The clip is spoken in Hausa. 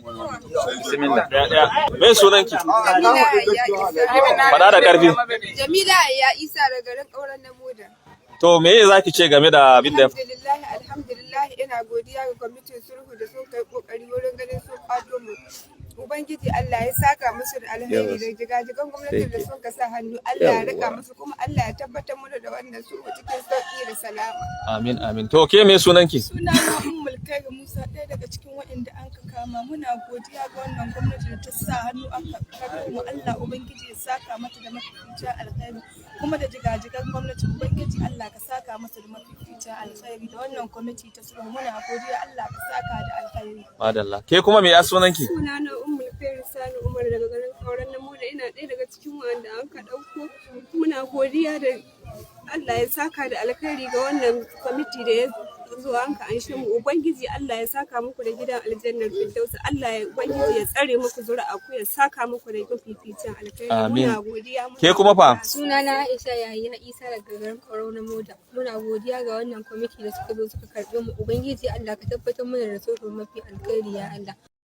Bismillah. Daya daya. Me sunanki? Jamila ya Isa. Faɗa da ƙarfi. Jamila ya Isa da garin Ƙauren Namoda. To, me za ki ce game da abin da ya Alhamdulillah, alhamdulillah, ina godiya ga kwamitin sulhu da sun kai kokari wurin ganin sun kwato mu. Ubangiji Allah ya saka musu da alheri, da jigajigan gwamnatin da sun ka sa hannu. Allah ya rika musu, kuma Allah ya tabbatar mana da wannan sulhu cikin sauki da salama. Amin, amin. To, ke me sunanki? Suna na Ummul Kairi Musa, ɗaya daga cikin waɗanda an ka kama. Muna godiya ga wannan gwamnati da ta sa hannu aka karɓo mu. Allah Ubangiji ya saka mata da mafificin alkhairi, kuma da jigajigan gwamnati, Ubangiji Allah ka saka masa da mafificin alkhairi, da wannan kwamiti ta sulhu. Muna godiya, Allah ka saka da alkhairi. Madalla. Ke kuma me ya sunanki? Suna na Ummul Khair Sani Umar daga garin Kauran Namoda. Ina ɗaya daga cikin wanda an ka ɗauko. Muna godiya da Allah ya saka da alkhairi ga wannan kwamiti da ya zo an ka anshe mu. Ubangiji Allah ya saka muku da gidan aljannar Firdausi. Allah ya Ubangiji ya tsare muku zuri'a ku, ya saka muku da mafificin alkhairi. Amin. Muna godiya, muna Ke kuma fa? Sunana Aisha Yahaya Isa daga garin Kwaro na Moda. Muna godiya ga wannan kwamiti da suka zo suka karɓe mu. Ubangiji Allah ka tabbatar mana da sulhu mafi alkhairi, ya Allah.